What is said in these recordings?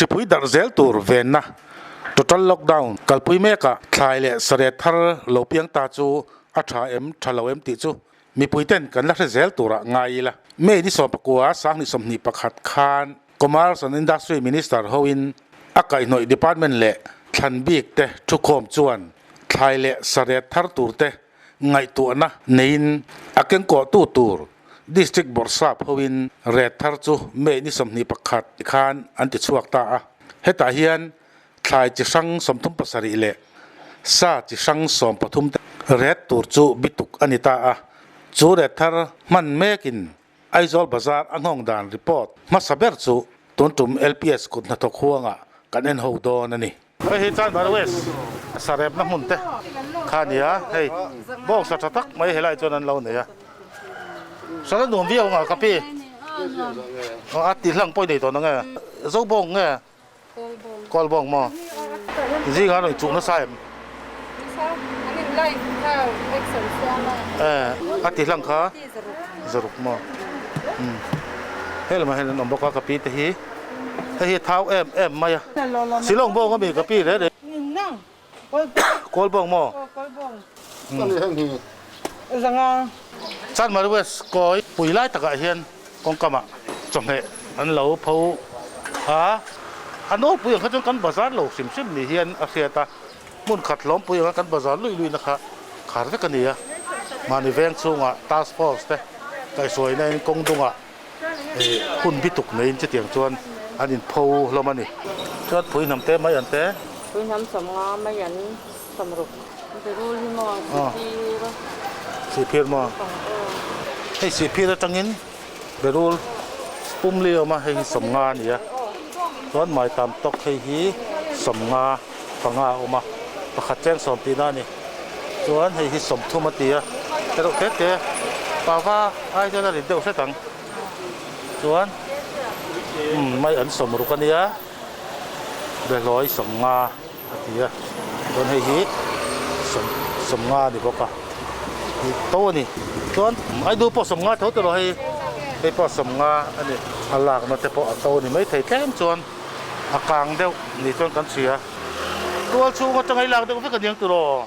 Hripui darh zel tur venna Total Lockdown kalpui mekah thlai leh sareh thar lo piang ta chu a tha em tha lo em tih chu mipuiten kan la hre zel turah ngai ila. May ni 19 2021 khan Commerce and Industry Minister hoin a kaihhnawih department leh thlan bik te thukhawm chuan thlai leh sareh thar tur te ngaihtuahna neiin a kengkawhtu tur District Bawrhsap hoin ret thar chu May ni 21 khan an ti chhuak ta a. Hetah hian thlai chi hrang 37 leh sa chi hrang 13 te ret tur chu bituk a ni ta a. Chu ret thar hman mekin Aizawl Bazar a nghawng dan report hmasa ber chu tun tum LPS kut hnathawk huangah kan en ho dawn a ni. Hei hi Chanmar West sarepna hmun te kha a ni a, hei bawngsa tha tak mai helai chuan an lo nei a. Sala nuam viau ang a ka pi. A ti hlang pawh i nei tawh nang e. Zo bawng nge? Kawl bawng maw? Zingah an rawn chuh nasa em? A ti hlang kha zaruk maw? Hei lamah hian an awm bawk a ka pi te hi. Hei hi thau em em mai a. Silawng bawng ami ka pi reh reh. Kawl bawng maw? Chanmari West kawi pui lai takah hian kawngkamah chawhmeh an lo pho a, a nawlpui ang kha chuan kan bazar lo hrim hrim ni hian a hriat a, hmun khat hlawmpui anga kan bazar luih luihna kha khar vek a ni a, mahni veng chhungah task force te kaihhruaina in kawng dungah hun bi tuk neiin chutiang chuan an inpho hlawm a ni. Chuan phui hnam te mai an te. Phui hnam sawmnga mai an sawmruk. Berul hi maw Sihphir. Sihphir maw? Hei Sihphir atangin Berul pum li a awm a, hei hi sawmnga a ni a. Chuan Maitam tawk hei hi sawmnga panga a awm a, pakhat cheng sawm tihna a ni. Chuan hei hi 30 a ti a, erawh te te pava ai chuan a rit deuh hret ang. Chuan umm mai an 60 a nia, behlawi 50 a ti a, chuan hei hi 50 a ni bawk a, to a ni. Chuan Aidu pawh 50 tho tawh lo hei, hei pawh 50 a ni. A lakna te pawh a to a ni maithei tlem chuan a kang deuh ni chuan kan hria. Tual chhung atanga i lak deuh vek aniang tiraw?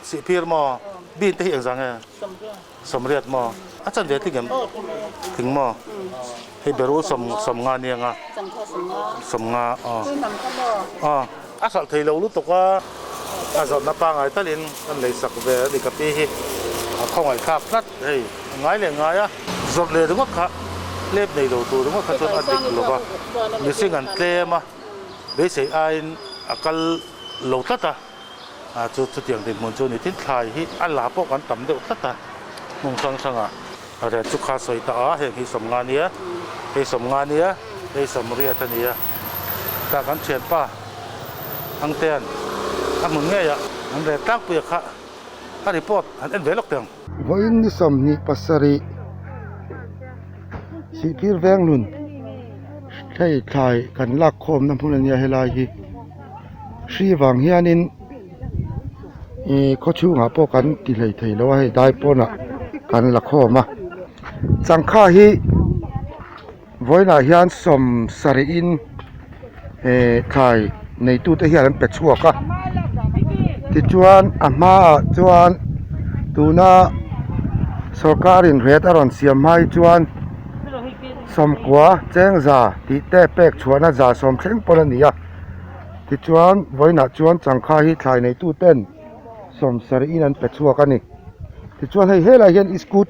Sihphir maw? Bin te hi engzah nge? Sawmriat maw? A chan ve tling em? Tling maw? Hei berul 50 aniang a. 50 aw. Aw. A hralh thei lo lutuk a, a zawrhna pangngai talin kan lei sak ve a ni ka pi hi. A khawngaih thlak tlat hei a ngai leh ngai a. Zawrh leh ringawt kha lep nei lo tur ringawt kha chuan a dik lo va, mihring an tlem a. Beisei aiin a kal lo tlat a, a chu chutiang dinhmun chu ni tin thlai hi a la pawh kan tam deuh tlat a, hmun hrang hrangah a ret chu kha sawi ta a, heng hi 50 nia, hei 50 nia, hei 80 a nia, tah kan thianpa Angtea'n a hmun ngeiah an ret tlangpui a kha a report han en ve lawk teh ang. Vawiin ni 27 Sihphir Venglun hei thlai kan lak khawmna hmun a nia helai hi hri vang hianin ih khaw chhungah pawh kan ti hlei thei lo a hei dai pawnah kan la khawm a changkha hi vawiinah hian 70 in eh thlai neitute hian an pe chhuak a tichuan a hmaah chuan tuna sawrkarin ret a rawn siam hma hi chuan 90 cheng za tih te pek chhuahna za 70 thleng pawn a ni a tichuan vawiinah chuan changkha hi thlai neituten 70 in an pe chhuak a ni tichuan hei helaiah hian iskut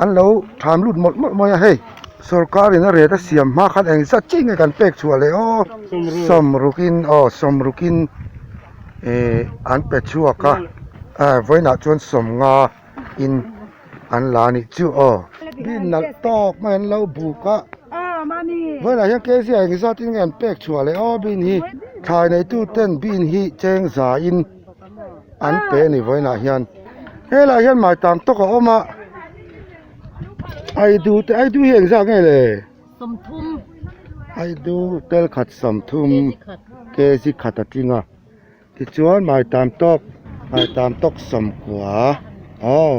an lo tham lut mawlh mawlh mai a hei sawrkar in a ret a siam hma khan eng zat chiah nge kan pek chhuah leh aw 60 in aw 60 in eh an pe chhuak a ah vawiinah chuan 50 in an la a nih chu aw bin nalh tawk mai an lo buk a vawiinah hian kg ah eng zat in nge an pek chhuah leh aw bin hi thlai neitu ten bin hi cheng za in. an pe a ni vawiinah hian helaiah hian mai tam tawk a awm a aidu te aidu hi engzat nge le aidu tel khat 30 kg khat a tling a tichuan mai tam tawk mai tam tawk 90 aw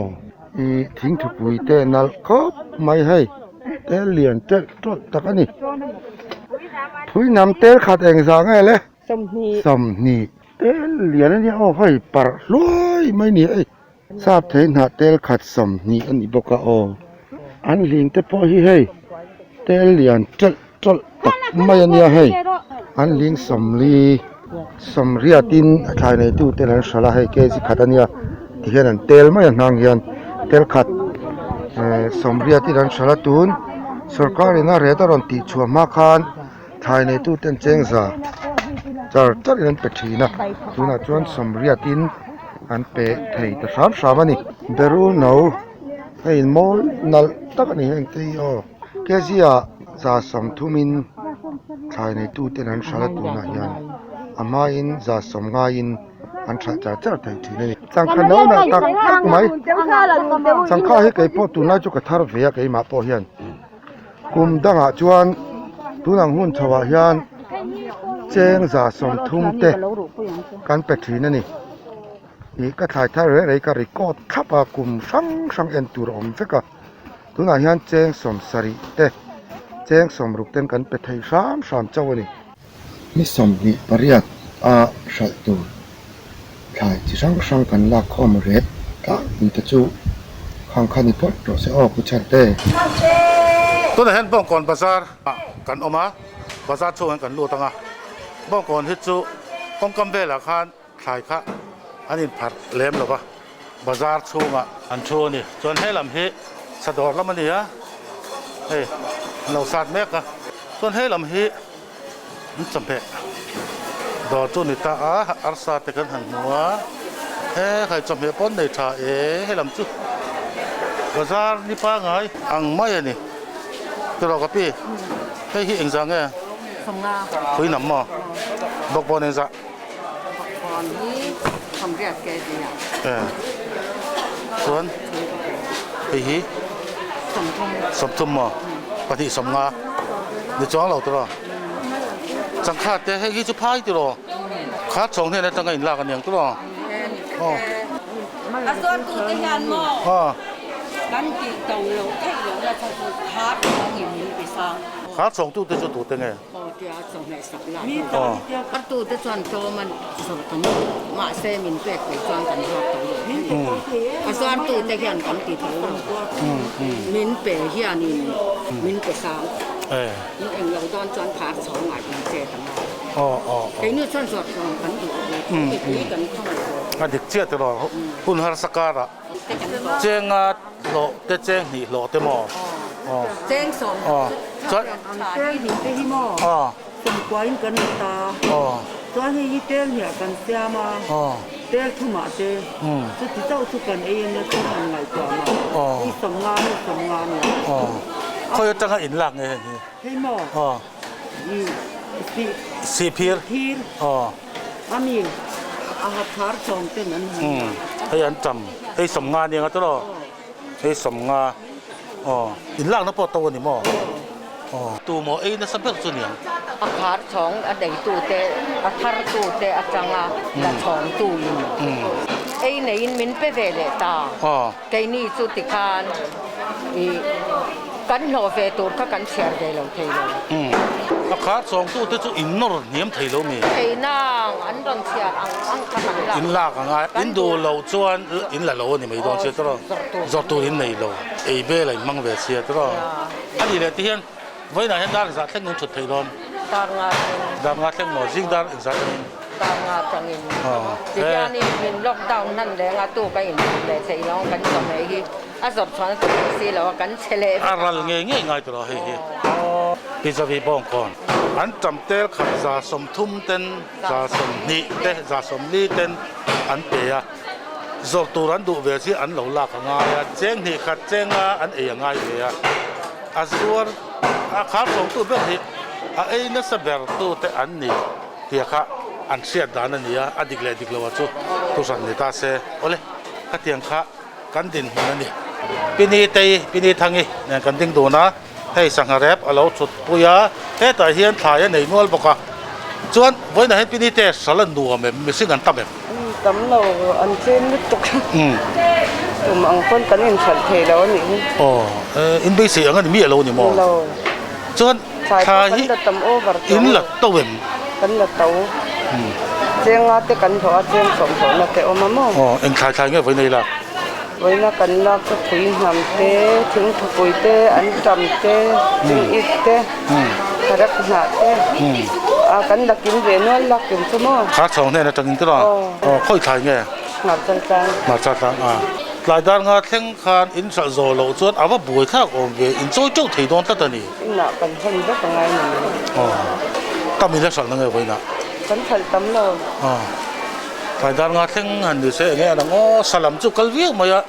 ih thingthupui te nalh khawp mai hei tel lian telh tawlh tak a ni. Phuinam tel khat eng zah nge le? 20. Tel lian a nia aw hei parh hluai mai ni ei. Sap thei hnah tel khat 20 a ni bawk a aw. An hling te pawh hi hei tel lian ṭelh ṭawlh tak mai a nia hei. An hling 40 sawmriatin a thlai neitu ten an hralh a hei kg khat a nia tihian an tel mai a hnang hian tel khat ehh sawmriatin an hralh a tun sorkar in a ret a rawn tih chhuah hma khan thlai neitu ten chengza char char in an pe thin a tunah chuan sawmriatin an pe thei ta hram hram a ni berul no hei mawi nalh tak a ni heng te hi aw kg ah 30 in thlai neitu ten an hralh a tunah hian a hmain 100 ngaiin an hralh char char thei thin a ni changkha no nalh tak tak mai changkha hi keipawh tunlai chu ka thar ve a keimah pawh hian. Kum dangah chuan tunang hun chhoah hian cheng 30 te kan pe thin a ni. Ih ka thlai thar reng reng ka record thlap a kum hrang hrang en tur a awm vek a. Tunah hian cheng 70 te cheng 60 ten kan pe thei hram hram chauh a ni. Ni 28 a hralh tur thlai chi hrang hrang kan lak khawm ret tlangpui te chu khang kha ni phawt rawh se aw Pu Chhante. Tunah hian Bawngkawn bazar ah kan awm a, bazar chhungah hian kan lut ang a, Bawngkawn hi chu kawngkam velah khan thlai kha an inpharh lem lo va, bazar chhungah an thu a ni. Chuan he lam hi sadawr lam a ni a, hei an lo sat mek a, chuan he lam hi an chawhmeh dawr chu a ni ta a, arsa te kan han hmu a, he khai chawhmeh pawh an nei tha e, he lam chu bazar ni pangai ang mai a ni. Tiraw ka pi, hei hi engzah nge? Phuinam maw? Bawkbawn engzah? Bawkbawn hi thawmriat ke a ti a. Eh. Chuan hei hi 30. 30 maw? 2 50 ni chuang lo tiraw? Changkha te hei hi chu phai tiraw? Kha chhawng hnen atanga inlak a niang tiraw? Aw. A zuartu te hian maw? Aw. Kan tih to lo theih lohna kha chu thar chhawng in min ti sang. Thar chhawngtu te chu tute nge? Aw tia chawhmeh sak lah chu a tu te chuan tlawm an zawrh tam mahse min pek theih chuan kan zuar tho lo a zuar tu te hian kan ti tho lo min pe hianin min pe sang in eng lo dawn chuan phar chho ngai in chet ang a keini chuan zawrh tlawm kan duh lo mipui kan khawngaih lo a dik chiah tiraw hun harsa karah Chenga hlawh te cheng hnih hlawh te maw? Aw. Cheng sawm Aw. Chuan Cheng hnih te hi maw? Aw. Sawmkua in kan la ta. Aw. Chuan hei hi tel hniah kan siam a. Aw. Tel thumah te. Chuti chauh chu kan ei ania chuan han ngaihtuah mah. Aw. Hei 50 hei 50 a nia. Aw. Khawi atanga in lak nge heng hi? Hei maw? Aw. I si. Sihphir. Phir. Aw. Ami a ha thar chawm ten an han Umm hei an tam hei 50 ania nga tawh hei 50 aw in lakna pawh to ani maw aw tu maw ei nasa ber chu niang. A khar chhawng a neitu te a thar tu te atanga la chhawng tu in ei neiin min pe ve leh ta keini chu tikhan ih kan hlawh ve tur kha kan chhiar ve lo thei lo. A khar chhawng tu te chu in nawr hniam thei lo mi. Thei nang an rawn chhiar ang ang kha kan lak. In lak ang a, in duh loh chuan in la lo a ni mai dawn sia tawrh zawrh tur in nei lo, ei vel a in hmang ve sia tawrh. A nih leh ti hian vawiinah hian dar engzah thleng in thut thei dawn? Dar nga thleng. Dar nga thleng maw? Zing dar engzah thlengin? Dar nga tangin. Ti hianin min lockdown hnan leng a tu ka in thut leh theih lo kan chawhmeh hi. A zawrh chhuan a tum leh si lo a, kan chhe leh vek A ral ngei ngei ngai tawh hei hi. Pizavi Bawngkawn an tam tel khat 30 ten, 20 te, 40 ten an pe a. Zawrh tur an duh ve chi an lo lak a ngai a, cheng hnih khat cheng a an ei a ngai ve a. A zuar a khar chhawngtu ber hi a ei nasa ber tu te an ni tia kha an hriat dan a ni a, a dik leh dik lo a chu thuhran ni ta se. Awle, khatiang kha. Kan dinhmun a ni. Pi Ni Tei, Pi Ni Thangi nen kan ding dun a, hei sangha rep a lo thut pui a, hetah hian thlai a nei nual bawk a. Chuan vawiinah hian Pi Ni Te sal a nuam em, mihring an tam em? Tam lo, an tlem lutuk. Tum ang pawn kan inhralh thei lo a nih hi. Aw, in beisei ang a ni miah lo a ni maw? Ni lo. Chuan. Thlai pawh kan la tam over tawh. In la to em? Kan la to. Chenga te kan hlawh a, cheng sawmhlawhna te awm a maw? Aw, eng thlai thlai nge vawiin ei lak? Vawiina kan lak chu phui hnam te, thingthupui te, antam te, chingit te, kharak hnah te, a kan la kim ve nual lak kim chu maw? Kha chhawng hnen atangin te rawn? Aw, khawi thlai nge? Hmarcha tlang. Hmarcha tlang a. Tlai dar nga thleng khan in hralh zawh loh chuan a va buai thlak awm ve, in chawi teuh thei dawn tlat a ni. Inah kan hawn vek a ngai ni mai. Aw, tam in la hralh na nge vawiinah? Kan hralh tam lo. Aw. Tlai dar nga thleng han ni se enge a lang aw, salam chu kal viau mai a,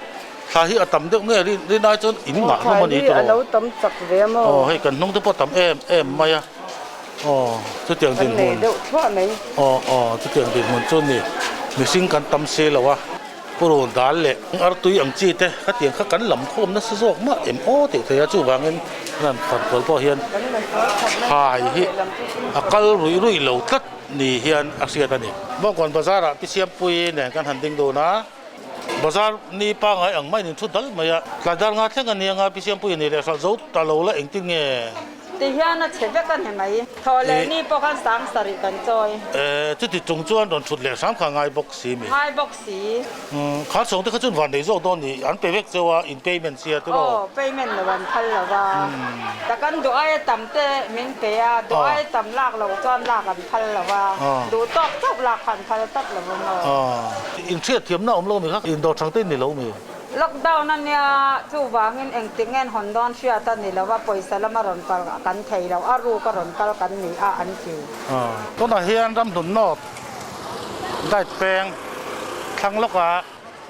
thla hi a tam deuh nge rin rin ai chuan in ngah hlawm a ni tawh lo. A lo tam chak ve a maw? Aw hei kan hnung te pawh tam em em mai a, aw chutiang dinhmun. Kan nei deuh thluah mai. Aw aw chutiang dinhmun chu ni, mihring kan tam si lo a, purun dal leh artui ang chi te khatiang kha kan lam khawm nasa zawk mah em aw tih theih a, chuvangin kan han far kual pawh hian thlai hi a kal ruih ruih lo tlat. Ni hian a hriat a ni. Bawngkawn bazar ah Pisiampui nen kan han ding dun a, bazar ni pangai ang maiin in thu dal mai a, tlai dar nga thleng a ni anga Pisiampui ni leh hralh zo ta lo la engtin nge? Ti hian a chhe vek a ni mai. Thaw leh ni pawh khan sang sarih kan chawi. E, chuti chung chuan rawn thut leh hram kha ngai bawk si mi. Ngai bawk si. Umm, kha chhawng te kha chuan van nei zawk dawn ni, an pe vek cheu a, in payment sia tiraw? Aw, payment lo an phal lo va, ta kan duh aia tam te min pe a, duh aia tam lak loh chuan lak an phal lo va, duh tawk chauh lak kha an phal tlat lo va maw? Aw, in hriatthiamna awm lo mi kha, in dawr chang te ni lo mi? Lockdown a nia, chuvangin engti ngen hawn dawn hriat a ni lo va, pawisa lama rawn kal kan thei lo, a ruk a rawn kal kan ni a an ti. Aw, tunah hian ramhlun North Diet peng thlang lawkah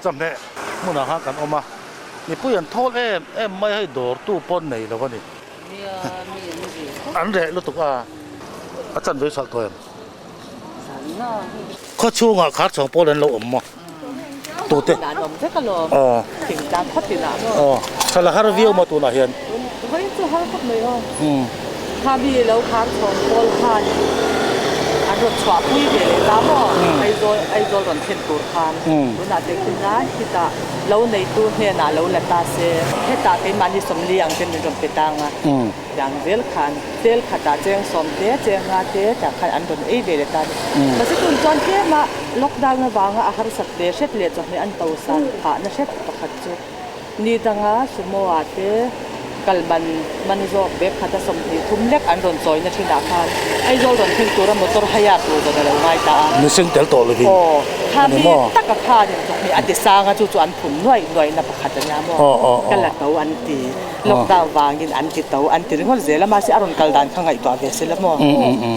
chawhmeh hmunah khan kan awm a, mipui an thawl em em mai hei dawrtu pawn nei lo a ni. An reh lutuk a, a chanve hralh tawh em? Khaw chhungah khar chhawng pawl an lo awm maw? Tute? Aw. Aw, hralh a har viau maw tunah hian? Umm. Kha mi lo khar chhawm pawl khan an rawn chhuah pui ve leh ta maw? Aizawl Aizawl rawn thlen tur khan tunah te khi nan khitah lo neitu hnenah lo la ta se hetah keimahni sawmli ang ten min rawn pe tang a tiang zel khan tel khatah cheng sawm te cheng nga te tah khan an rawn ei ve leh ta a ni. Mahse tun chuan tlema lockdown avanga a harsat ve hret leh chawhmeh an to san phahna hret pakhat chu Ni danga sumo ah te kal man man zawk bag khata 23 lek an rawn chawina thinah khan Aizawl rawn thleng tura motor hire tur zawt a lo ngai ta a. Mihring tel tawh lovin Aw, kha a ni mi maw? taka khanin chawhmeh a ti sang a, chu chu an phun nuaih nuaihna pakhat a nia maw? Aw, aw, Ka aw. la to an ti, lockdown vangin an ti to an ti ringawt zel a, mahse a rawn kal dan kha ngaihtuah ve se la maw?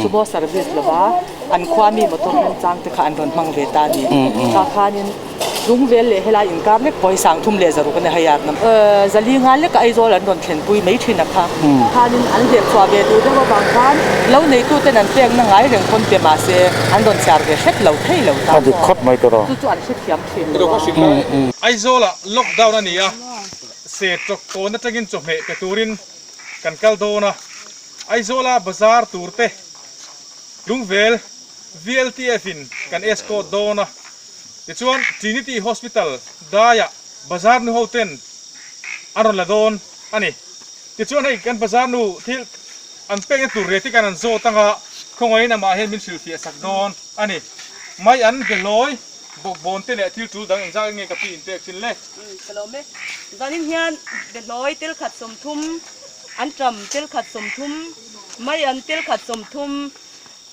Sumo service lova an khua mi motor remchang te kha an rawn hmang ve ta a ni. Kha khanin. Lungvel leh helai inkar lek pawh hi 360 a ni hei a, zali ngal leka Aizawl an rawn thlenpui mai thin a kha. Khanin an hlep chhuah ve duh deuh avang khan lo neituten an pekna ngai reng pawn pe mahse an rawn chhiar ve hret lo thei lo ta maw? Chu chu an hrethiam thin lo a. Aizawlah lockdown a ni a, se tawk tawn atangin chawhmeh pe turin kan kal dawn a, Aizawla bazar tur te Lungvel VLTF in kan escort dawn a. Tichuan, Trinity Hospital daiah bazar nu ho ten an rawn la dawn a ni. Tichuan hei kan bazar nu thil an pekna tur reti kan an zawt anga khawngaihin amah hian min hrilhfiah sak dawn a ni. Mai an behlawi bawkbawn te leh thil tul dang engzat nge ka pi in pek thin le? Ka lawm e. Zanin hian behlawi tel khat 30, an ṭam tel khat 30, mai an tel khat 30,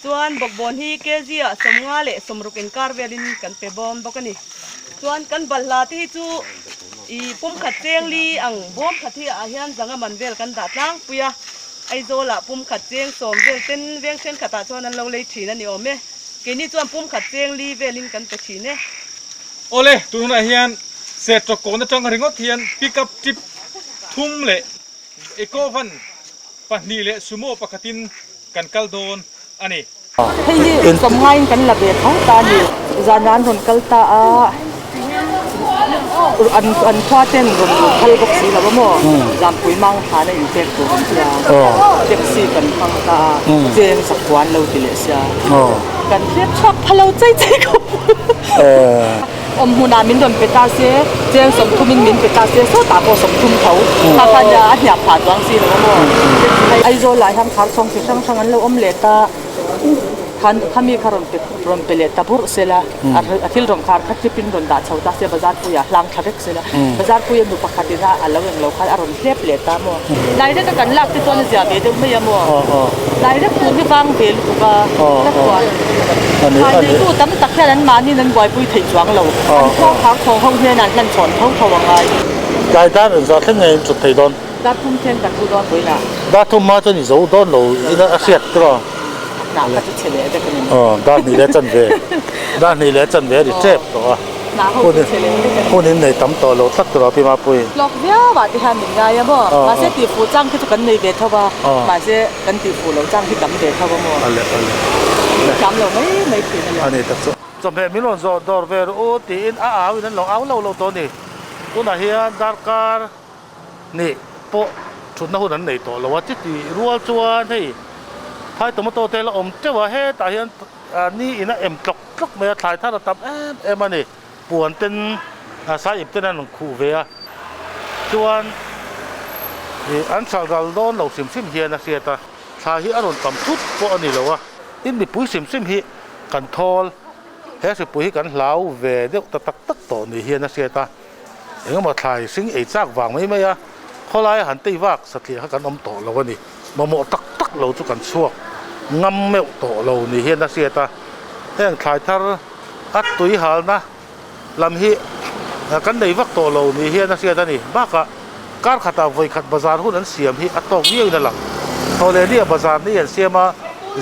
Chuan bawkbawn hi kg ah 50 leh 60 inkar velin kan pe bawm bawk a ni. Chuan kan balhla te hi chu i pum khat cheng li ang bawm khat hi ah hian zanga man vel kan dah tlangpui a, Aizawl ah pum khat cheng 10 vel ten veng thenkhat ah chuan an lo lei thin a ni awm e. Keini chuan pum khat cheng li velin kan pe thin e. Awle, tun hunah hian Sertawk kawn atang ringawt hian pick up trip thum leh Eco van pahnih leh sumo pakhatin kan kal dawn a ni. Hei hi sawmngaiin kan la ve tho ta a ni. Zana an rawn kal ta a, an an khua ten rawn lut phal bawk si lo a maw? Zampui mang thlan a inpek tur an tia, taxi kan hmang ta a, cheng sakhuan lo ti leh sia, kan hriat chhuak pha lo chei chei khawp. Awm hmunah min rawn pe ta se, cheng sawmthumin min pe ta se, sawtah pawh sawmthum tho. Kha kha nia a hniak phah chuang si lo a maw? Aizawlah hian khar chhawng chi hrang hrang an lo awm leh ta. Khan khami kha rawn pe rawn pe leh ta burh sela, a thil rawn khar kha tlipin rawn dah chho ta se, bazar puiah hlang thla vek sela, bazar puia nu pakhatin a a lo eng lo khan a rawn hlep leh ta maw? Direct a kan lak te chuan a zia ve deuh mai a maw? Direct tur hi vang ve lutuk a, ka chuan thlai neitu tam tak hian an mahniin an buaipui theih chuang lo, an khuang khar chhawng ho hnenah an hlan chhawn tho tho a ngai. Tlai dar engzah thleng nge in chut thei dawn? Dar thum thleng kan thu dawn vawiinah. Dar thum hma chuan i zo dawn lo ina a hriat tur a. Hnah kha chu chhe leh vek a ni. Aw, dar hnih leh chanve, dar hnih leh chanve a ri tep tawh a. Hnah ho chu chhe leh vek a ni. Hun in nei tam tawh lo tlat tur a Pi Mapui. Hlawk viau ah te hian min ngai a maw? Mahse tihfuh chang khi chu kan nei ve tho a, mahse kan tihfuh loh chang hi tam ve tho a maw? Ale ale. Min thiam lo mai mai thin a le. A ni tak chu. Chawhmeh min rawn zawh dawr ve rawh u tiin a au in an lo au lo lo tawh a ni. Tunah hian darkar Nih pawh thutna hun an nei tawh lo a, chiti rual chuan hei phai tomato te la awm teuh a, hetah hian ni in a em tlawk tlawk mai a, thlai thar a tam em em a ni, puan ten sai ip ten an rawn khuh ve a, chuan ih an hralh ral dawn lo hrim hrim hian a hriat a, thlai hi a rawn tam thut pawh a ni lo a, tin mipui hrim hrim hi kan thawl he hripui hi kan hlau ve deuh ta tak tak tawh ni hian a hriat a. Engemaw thlai hring ei chak vang mai mai a, khawlaia han tei vak satliah kha kan awm tawh lo a ni. Mamawh tak tak lo chu kan chhuak ngam meuh tawh lo ni hian a hriat a. Heng thlai thar a tui halna lam hi kan nei vak tawh lo ni hian a hriat a ni. Bakah kar khatah vawi khat bazar hun an siam hi a tawk viauin a lang. Thawhleh nia bazar ni an siam a,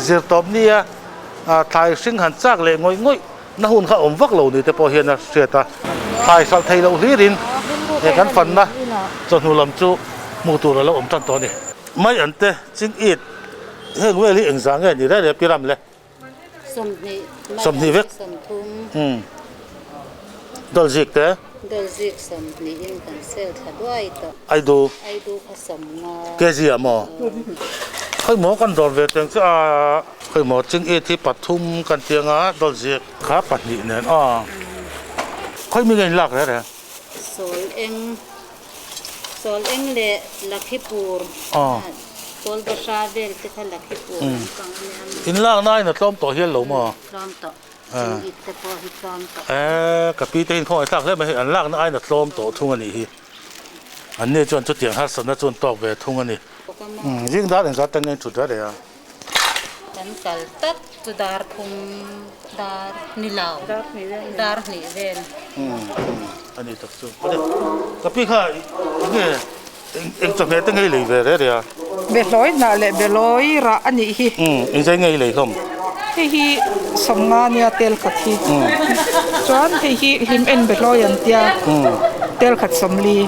zirtawp nia thlai hring han chak leh ngawih ngawih Na hun kha awm vak lo ni te pawh hian a hriat a, thlai hralh theih loh hlirin he kan fanna chawhnu lam chu hmuh tur a lo awm tan tawh a ni. Mai an te ching it heng vel hi engzah nge ni reng reng piram le? 20 20 vek. 30. Dawlzik te? Dawlzik 20 in kan sel thla duai tawh. Aidu. Aidu kha 50. Kg ah maw? Khawi maw kan dawr ve teng chu a. Khawimaw ching it hi pathum kan ti anga dawt ziak kha pahnih nen aw khawi mi nge in lak reh reh? Sawl eng sawl eng leh lakhi pur kawl bahra vel te kha lakhi pur an pang a nia. In lak na in a tlawm tawh hial lo maw? Tlawm tawh ching it te pawh hi tlawm tawh. Eee ka pi te hi khawngaih thlak hle mai hei an lak na aiin a tlawm tawh thung a nih hi. An ni chuan chutiang harsatna chu an tawk ve thung a ni. Zing dar engzat tan nge in thut reh reh a? Kan kal tak chu dar thum dar ni lo dar hnih vel. A ni tak chu ka pi kha enge eng chawhmeh te ngei lei ve reh reh a. Behlawi hnah leh behlawi rah a nih hi. Eng zai ngei lei hlawm. Hei hi sawmnga nia tel khat hi chuan hei hi hlim en behlawi an tia tel khat sawmli.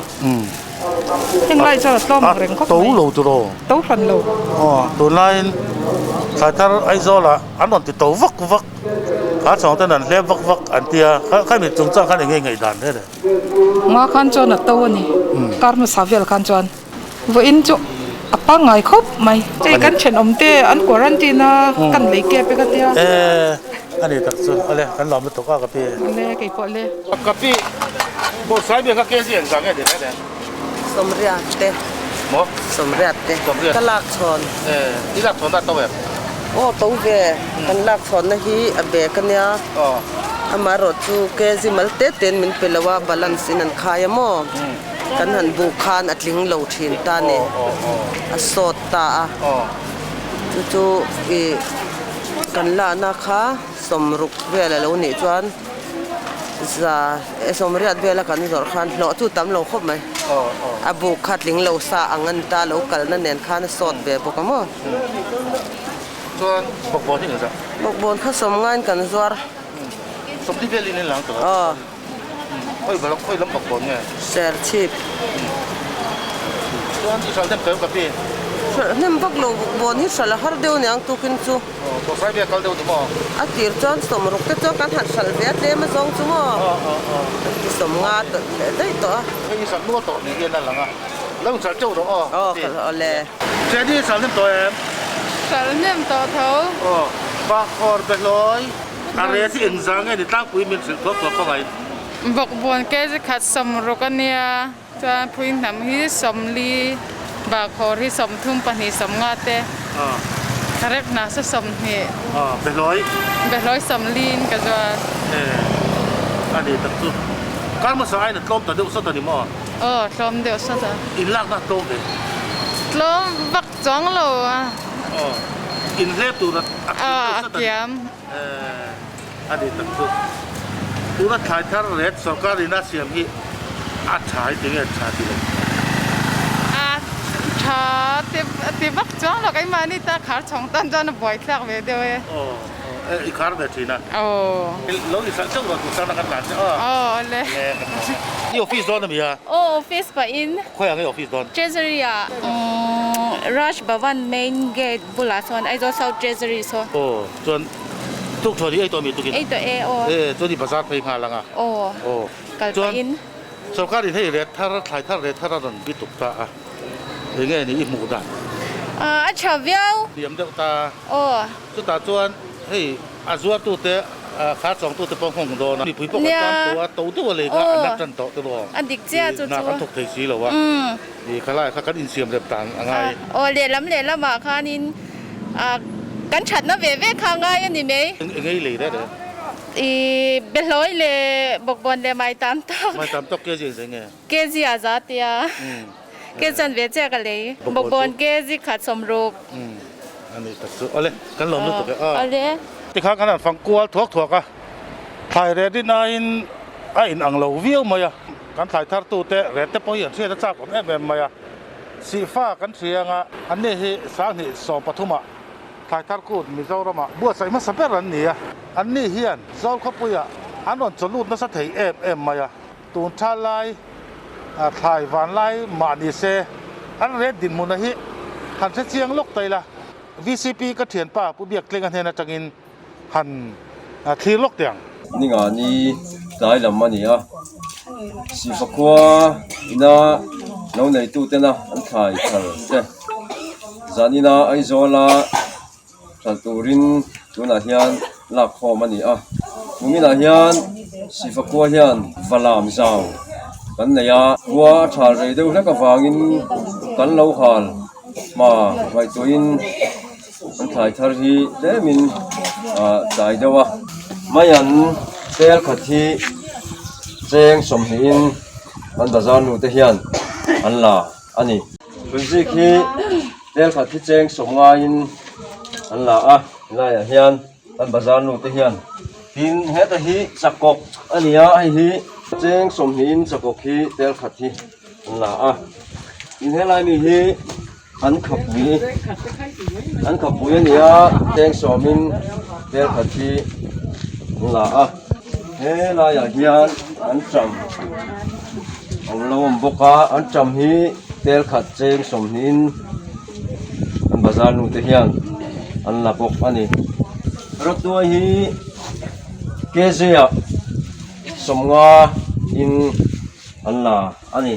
Heng lai chuan a tlawm ang reng khawp mai. A to lo tur aw. To hran lo. Aw, tunlaiin thlai thar Aizawlah an rawn ti to vak vak, kha chhawng ten an hlep vak vak an ti a, kha mi chung chuan khan eng nge ngaihdan hle le? Nga khan chuan a to a ni, kar hmasa vel khan chuan vawiin chu a pangngai khawp mai. Hei kan thenawm te an quarantine a, kan lei kep e ka tia. E, a ni tak chu, ale kan lawm lutuk a ka pi. Ale, kei pawh le. Ka pi, bawrhsai biak a kg engzah nge ni reng reng? Sawmriat te. Maw? Sawmriat te. Sawmriat. Ka lak chhawn. E, i lak chhawn na to em? Aw, to ve. Kan lak chhawnna hi a bag a nia. Aw. Amaherawh chu kg mal te tein min pe lo a, balance in an khai a maw? Kan han buk khan a tling lo thin ta ni. A sawt ta a. Chu chu i kan lakna kha sawmruk vel a lo nih chuan za e sawmriat vela kan zawrh khan hlawh chu tam lo khawp mai. A buk kha tling lo sa ang a ni ta lo kalna nen khan a sawt ve bawk a maw. Chuan bawkbawn hi engzah? Bawkbawn kha sawmngain kan zuar. Sawmhnih velin in lang tawh a. Khawi lam khawi lam bawkbawn nge? Serchhip. Chuan i hralh hnem tawh em ka pi? Hralh hnem vak lo bawkbawn hi hralh a har deuh aniang tukin chu. Aw bawrhsai vel kal deuh ni maw? A tir chuan sawmruk te chuan kan han hralh ve a tlem a zawng chu maw? Aw aw aw. Kan ti sawmnga tawh leh daih tawh a. Hei i hralh nual tawh ni hian a lang a. Lo inhralh teuh rawh aw. Aw ka hlawh le. Jenny i hralh hnem tawh em? Hralh hnem tawh tho. Aw Bahkhawr Behlawi. A rel hi engzah nge ni tlangpui min hrilh thuak thuak khawngaih? Bawkbawn kg khat 60 a nia, chuan phuihnam hi 40, bahkhawr hi 32 50 te, rek hna chu 20. Behlawi. Behlawi 40 in ka zuar. A ni tak chu. Kar hmasa aiin a tlawm ta deuh sawt a ni maw? Aw, tlawm deuh sawt a. Inlakna a tlawm ve? Tlawm vak chuang lo a. Aw, inhlep tur a kiam deuh sawt a ni. Aw, a kiam. A ni tak chu. Tuna thlai thar ret sorkar in a siam hi a tha hi tinge tha ti lo? A tha ti vak chuang lo keimahni ta khar chhawng tan chuan a buai thlak ve deuh e. Aw aw e i khar ve thin a. Aw. Lo i hralh teuh lo tur chuan a kan tlan che aw. Aw awle. Le kan lawm e. I office dawn a mi a? Aw office pahin. Khawiah nge office dawn? Treasury ah Raj Bhavan main gate bulah sawn Aizawl South Treasury saw. Aw chuan Tuk thaw hi ei tawh mi tukin? Ei tawh e aw. E chuan i bazar phei nghal ang a. Aw. Aw. Kal pahin. Chuan sorkar in hei ret thar thlai thar ret thar a rawn bi tuk ta a. Enge ni i hmuh dan? A tha viau. Hliam deuh ta. Aw. Chutah chuan hei a zuartute khar chawngtute pawh nghawng dawn a. Mipui pawh kan tan tawh a, to deuh a lei kha an la tan tawh te lawm. A dik chiah chu chu. Hna kan thawk thei si lo a. I khalai kha kan insiam rem dan a ngai. Aw lehlam lehlamah khanin Kan thatna ve ve kha ngai a ni mai. Eng ei lei reh reh? I behlawi leh bawkbawn leh mai tam tawk. Mai tam tawk kg engzai nge? Kg a za tia. Kg chan ve chiah ka lei. Bawkbawn kg khat 60. A ni tak chu. Awle, kan lawm lutuk e. Awle. Tikhan kan han fang kual thuak thuak a, thlai reh rin aiin a inang lo viau mai a. Kan thlai thartute reh te pawh hi an hriat a chak awm em em mai a. Sihfa kan hria anga anni hi 2013 ah Thlaithar Kut Mizoramah buatsaih hmasa ber an ni a. Anni hian Zawlkhawpuiah an rawn chawlut nasa thei em em mai a. Tun tha lai thlai van lai mah ni se an ret dinhmuna hi han hre chiang lawk ta ila. VCP ka thianpa Pu Biaktlenga hnen atangin han thlir lawk teh ang. Ninga ni tlai lam a ni a, Sifa khua ina lo neitu tena an thlai thar te zanina Aizawla hralh turin tunah hian lak khawm a ni a, kuminah hian Sifa khua hian valam zau kan nei a, khua a thal rei deuh hlek avangin kan lo hal hma ngaihtuahin. An thlai thar hi tlemin ah tlai deuh a mai an tel khat hi cheng 20 in an bazar nu te hian an la a ni. Hruizik hi tel khat hi cheng 50 in an la a helaiah hian an bazar nu te hian tin heta hi chakawk a ni a hei hi cheng 20 in chakawk hi tel khat hi an la a tin helai mi hi. An khapui an khapui a ni a cheng 10 in tel khat hi an la a he laiah hian an ṭam a lo awm bawk a an ṭam hi tel khat cheng 20 in an bazar nu te hian an la bawk a ni rawtuai hi kg ah 50 in an la. A ni.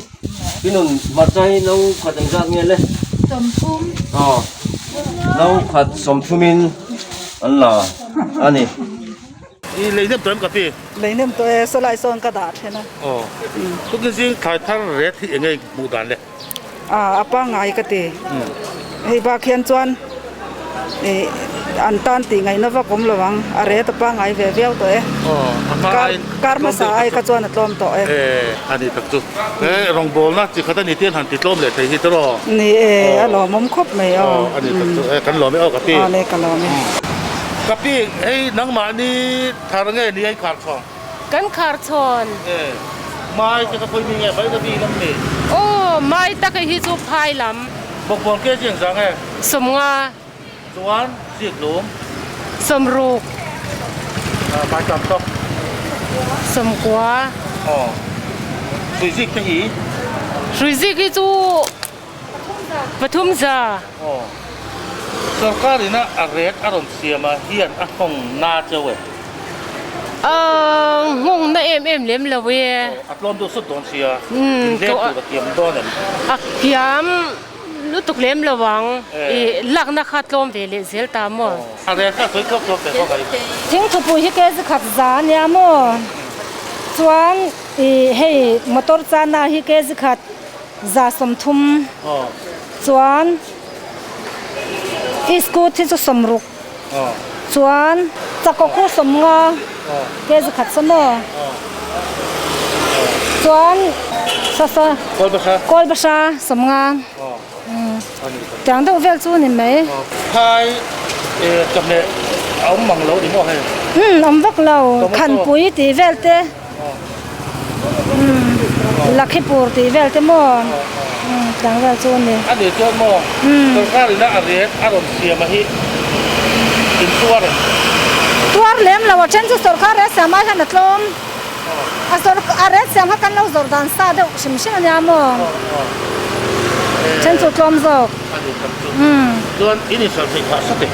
Tinun hmarcha hi no khat engzat nge le? 30. Aw. No khat 30 in an la a ni. I lei nem tawh em ka pi? Lei nem tawh e, sawlai sawn ka dah then a. Aw. Tukin zing thlai thar ret hi enge hmuh dan le? A, a pangngai ka ti. Hei bak hian chuan ih an tan tih ngaihna vak awm lo ang, a ret a pangngai ve viau tawh e. Kar hmasa ai kha chuan a tlawm tawh e. E, a ni tak chu. He rawngbawlna chi khat a ni tian han ti tlawm leh thei hi tawh. Ni e, a lawmawm khawp mai aw. A ni tak chu. E, kan lawm e aw ka pi. Aw le, ka lawm e. Ka pi, hei nangmahni thar nge ni a i khar chhawng? Kan khar chhawn. E, mai te ka khawi mi nge mai ka bi lam ni? Aw, mai taka hi chu phai lam. Bawkbawn ke chiang zang e? 50. Chuan zik lum. 60. Mai tam tawk. 90. Aw, hrui zik te hi? Hrui zik hi chu 300. Aw, sorkar ina a ret a rawn siam a hian a nghawng na cheu e. A nghawng na em em lem lo e. Aw, a tlawm deuh sawt dawn sia, inleng tur a kiam dawn em? A kiam lutuk lem lo ang, i lakna kha tlawm ve leh zel ta maw? A ret kha sawi thuak thuak ve khawp mai. Thingthupui hi kg khat za ania maw? Chuan ih hei motor chana hi kg khat 130 chuan iskut hi chu 60 chuan chakaw khu 50 kg khat saw maw chuan saw saw kawlbahra 50. Tiang deuh vel chu ni mai. Phai chawhmeh a awm mang lo ni maw hei? Umm awm vak lo, Khanpui tih vel te, umm Lakhipur tih vel te maw, umm tiang vel chu ni. A nih chuan maw sorkar ina a ret a rawn siam a hi in tuar em? Tuar lem lo, a then chu sorkar ret siam ai hian a tlawm. A zawrh a ret siam kha kan lo zawrh dan sa deuh hrim hrim a nia maw? Then chu tlawm zawk. Umm. Chuan in inhralh theih phah sat e.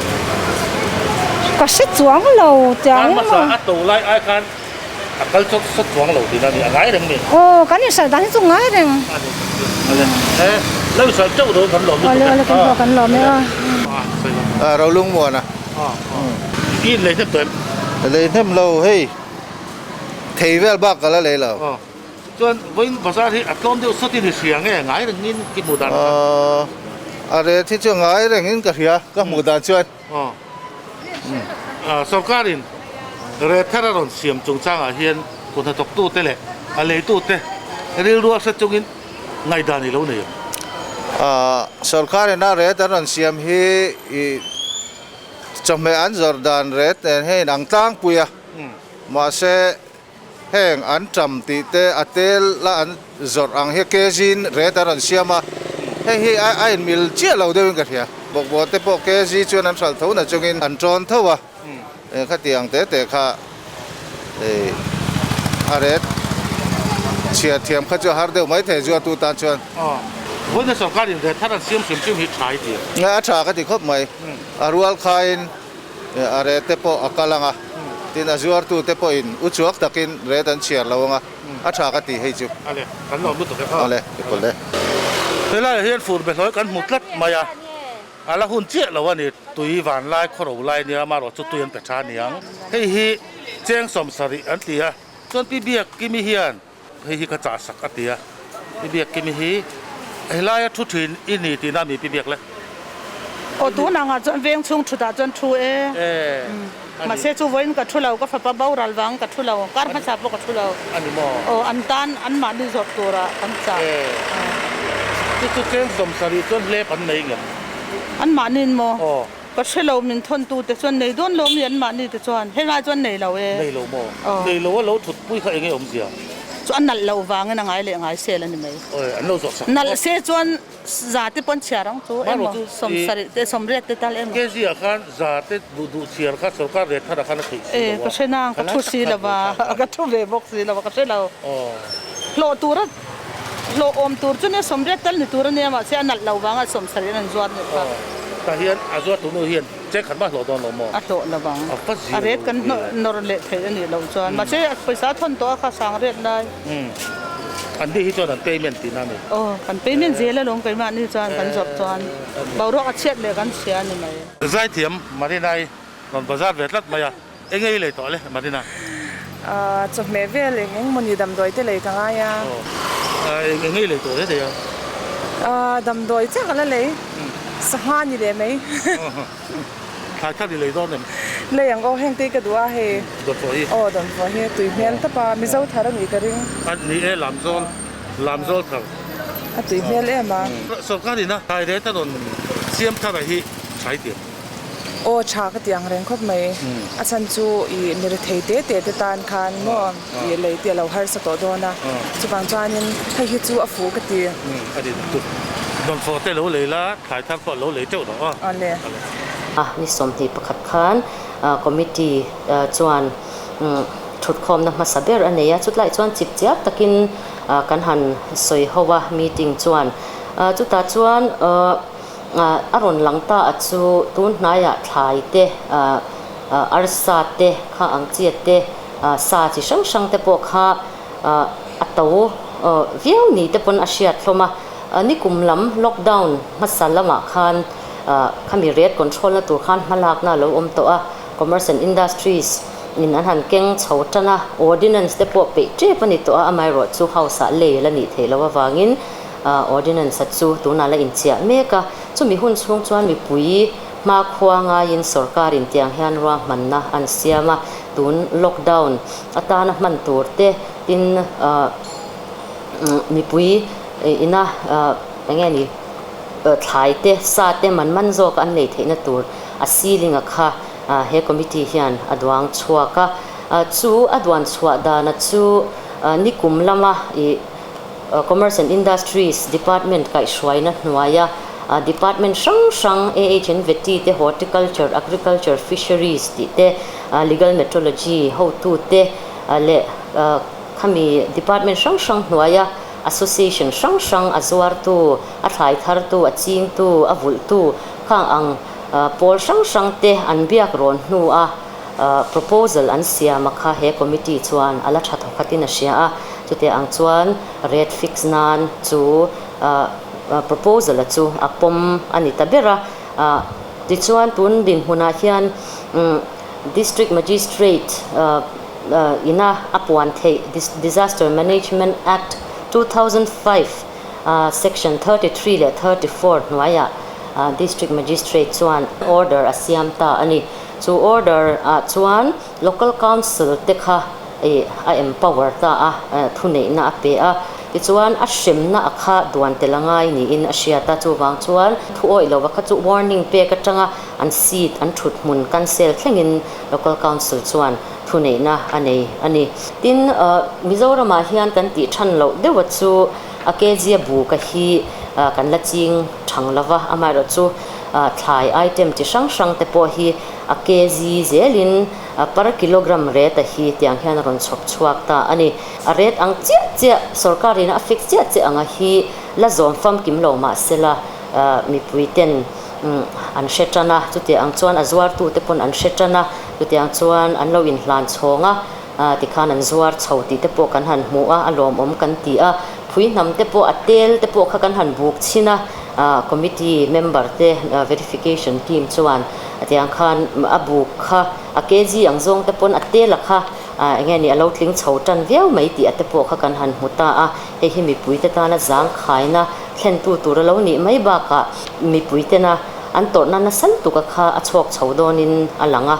Ka hre chuang lo tiang maw? Hmasa a to lai ai khan a kal chawt sawt chuang lo tihna a ni, a ngai reng ni. Aw kan inhralh dan hi chu ngai reng. Awle e lo inhralh teuh dawn kan lawm lutuk e. Awle awle kan pawh kan lawm e aw. A rolung muana. I in lei hnem tawh em? Lei hnem lo hei. Thei vel bak ka la lei lo. Aw. Chuan vawiin bazar hi a tlawm deuh sawtin i hria nge ngai rengin i hmuh dan kha? A ret hi chu ngai rengin ka hria ka hmuh dan chuan. Aw. Sorkarin ret thar a rawn siam chungchangah hian kut hnathawktute leh a leitute rilru a hre chungin ngaihdan i lo nei ang. Sorkarin a ret an rawn siam hi i chawhmeh an zawrh dan ret nen hian inang tlangpui a. Mahse, heng an ṭam tih te a tel la an zawrh ang hi kg ret an rawn siam a, hei hi a inmil chiah lo deuhin ka hria. Bawkbawn te pawh kg chuan an hralh tho na chungin an ṭawn tho a, khati ang te te kha a ret chhiar thiam kha chu a har deuh mai thei zuartu tan chuan. Vawiin sorkarin ret thar an siam hrim hrim hi ṭha i ti a? A ṭha ka ti khawp mai. A rual khain. A ret te pawh a kal ang a, tin a zuartu te pawhin uchuak takin ret an chhiar lo ang a, a tha ka ti hei chu. Ale, kan lawm lutuk e. Ale, i pawlh e. Helaiah hian fur behlawi kan hmu tlat mai a, a la hun chiah lo a ni, tui vanlai khawro lai nia amaherawh chu tui an pe tha aniang. Hei hi cheng 70 an ti a, chuan Pi Biakkimi hian hei hi ka chah sak a ti a, Pi Biakkimi hi helaia thu thin i ni tihna mi Pi Biak le? Aw tun angah chuan veng chhung thutah chuan thu e. Mahse chu vawiin ka thu lo, ka fapa boral vang ka thu lo, kar hmasa pawh ka thu lo. A ni maw? Aw an tan anmahni zawrh tura kan chah. Chu chu cheng 70 chuan hlep an nei ngem? Anmahniin maw? Aw. Ka hre lo min thawn tu te chuan nei dawn lo mi an mahni te chuan helai chuan nei lo e. Nei lo maw? Nei lo a lo thut pui kha enge awmzia? Chu a nalh loh vangin a ngai leh ngai sel a ni mai. Awi an lo zawh sak. Nalh se chuan za te pawn chhiar ang chu emaw 70 te 80 te tal emaw. KG ah khan za te duh duh chhiar kha sorkar rate thar ah khan a theih si lo a. E ka hre nang ka thu si lo va ka thu ve bawk si lo va ka hre lo. Hlawh tur a Hlawh awm tur chu nia 80 tal ni tur a nia mahse a nalh lo vanga 70 in an zuar nih kha. Tah hian a zuar tu nu hian check khat mah hlawh dawn lo maw? A hlawh lo vang. A ret kan nawr leh theih a nih loh chuan mahse a pawisa a thawn tawh a kha sang ret lai. An ni hi chuan an payment tihna a ni. Aw kan payment zel alawm keimahni chuan kan zawrh chuan boruak a chhiat leh kan chhia a ni mai. Zaithiam Marinai rawn bazar ve tlat mai a. Eng ei lei tawh le Marina? Ahh chawhmeh vel eng eng mawni damdawi te lei ka ngai a. Aw eng ei lei tawh hle thei a? Ahh damdawi chiah ka la lei. Sangha ni leh mai. Thlai thar i lei dawn em? Lei ang aw heng te hi ka duh a hei. Dawnfawh hi? Aw dawnfawh hi tui hmel tawp a Mizo thar a nih ka ring. A ni e Lamzawl Lamzawl thar. A tui hmel em a. Sorkar ina thlai ret a rawn siam thar a hi thlai tir. Aw tha ka ti ang reng khawp mai. A chhan chu i mi rethei te te te tan khan maw i lei te a lo harsa tawh dawn a. Chuvang chuanin hei hi chu a fuh ka ti. A rin chu dawnfawh te lo lei la, thlai thar pawh lo lei teuh rawh aw. Awle. A ni 21 khan committee chuan thutkhawmna hmasa ber a nei a, chutlai chuan chip chiap takin kan han sawi ho a meeting chuan. Chutah chuan. A rawn lang ta a chu tun hnaiah thlai te, arsa te, kha ang chiat te, sa chi hrang hrang te pawh kha a to viau ni te pawn a hriat hlawm a. Nikum lam lockdown hmasa lamah khan khami rate control na tur khan hmalakna a lo awm tawh a, Commerce and Industries. in an han keng chho tan a, Ordinance te pawh peih tep a ni tawh a, amaherawhchu House ah lei la nih theih loh avangin Ordinance a chu tunah la inchiah mek a, chumi hun chhung chuan mipui hmakhua ngaiin sorkar in tiang hian ruahmanna an siam a, tun lockdown atana hman tur te tin mipui ina eng nge ni thlai te sa te man man zawk an lei theihna tur a ceiling a kha he committee hian a duang chhuak a, chu a duan chhuah dana chu nikum lama ih Commerce and Industries Department kaihhruaina hnuaia Department hrang hrang AHN Vety te, Horticulture, Agriculture, Fisheries tih te, Legal Metrology hotu te leh khami Department hrang hrang hnuaia Association hrang hrang a zuartu, a thlai thartu, a chingtu, a vulhtu khang ang pawl hrang hrang te an biak rawn hnua Proposal an siam a kha he committee chuan a la tha thawkhatin a hria a, chutiang ang chuan rate fix nan chu proposal a chu a pawm a ni ta ber a. Tichuan tun dinhmunah hian District Magistrate ina a puan theih Disaster Management Act 2005 section 33 leh 34 hnuaiah District Magistrate chuan order a siam ta a ni. Chu order ah chuan Local Council te kha ih a empower ta a, thuneihna a pe a. Tichuan a hremna a kha duan tel a ngai niin a hriat a, chuvang chuan thu awih lova kha chu warning pek atanga an seat an thut hmun cancel thlengin Local Council chuan thuneihna a nei a ni. Tin, Mizoramah hian kan tih than loh deuha chu a kg a bu ka hi kan la ching thang lova, amaherawhchu Thlai item chi hrang hrang te pawh hi a kg zelin per kilogram rate a hi tiang hian a rawn chhawp chhuak ta a ni. A rate ang chiah chiah sorkar in a fix chiah chiah anga hi la zawm famkim lo mah sela mipui ten an hre tan a, chutiang ang chuan a zuartu te pawn an hre tan a, chutiang chuan an lo inhlan chhawng a, tikhan an zuar chho tih te pawh kan han hmu a, a lawmawm kan ti a. Phui hnam te pawh a tel te pawh kha kan han buk chhin a, committee member te verification team chuan tiang khan a buk kha a kg ang zawng te pawn a tel a kha eng nge ni a lo tling chho tan viau mai tih a te pawh kha kan han hmu ta a, hei hi mipui te tana zangkhaina thlentu tur a lo nih mai bakah mipui tena an tawrhna nasa lutuk a kha a chhawk chho dawnin a lang a,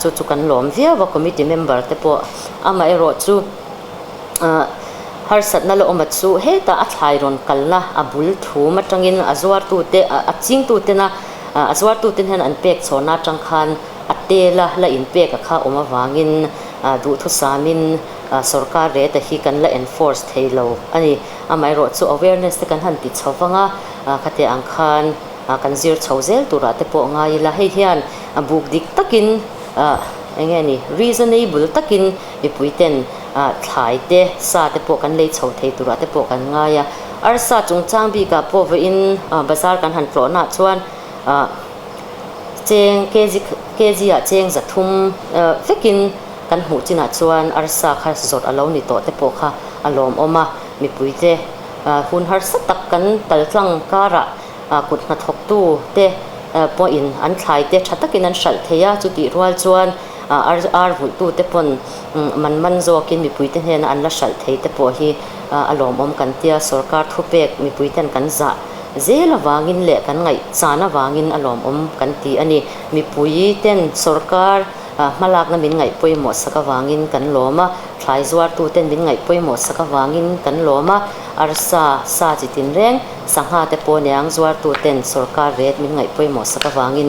chu chu kan lawm viau a committee member te pawh amaherawhchu. Harsatna la awm a chu hetah a thlai rawn kalna a bul thum atangin a zuartute a chingtutena a zuartuten hian an pek chhawnna atang khan a tela la inpek a kha awm avangin duhthusamin sorkar rate hi kan la enforce thei lo a ni. Amaherawhchu awareness te kan han ti chho vang a, khatiang ang khan kan zir chho zel turah te pawh ngai ila hei hian buk dik takin eng nge ni reasonable takin Mipui ten thlai te, sa te pawh kan lei chho thei turah te pawh kan ngai a. Arsa chungchang bikah pawh vawiin bazar kan han tlawhnaah chuan cheng kg kg ah cheng 300 vekin kan hmuh chinah chuan arsa kha zawrh a lo ni tawh te pawh kha a lawmawm a. Mipui te hun harsa tak kan paltlang karah kut hnathawktu te pawhin an thlai te tha takin an hralh thei a, chutih rual chuan ar vulhtu te pawn man man zawkin mipui te hnena an la hralh thei te pawh hi a lawmawm kan tia, sorkar thupek mipui ten kan zah zel avangin leh kan ngaihchan avangin a lawmawm kan ti a ni. Mipui ten sorkar hmalakna min ngaih pawimawh sak avangin kan lawm a, thlai zuartu ten min ngaih pawimawh sak avangin kan lawm a, arsa sa chi tinreng sangha te pawh niang zuartu ten sorkar ret min ngaih pawimawh sak avangin.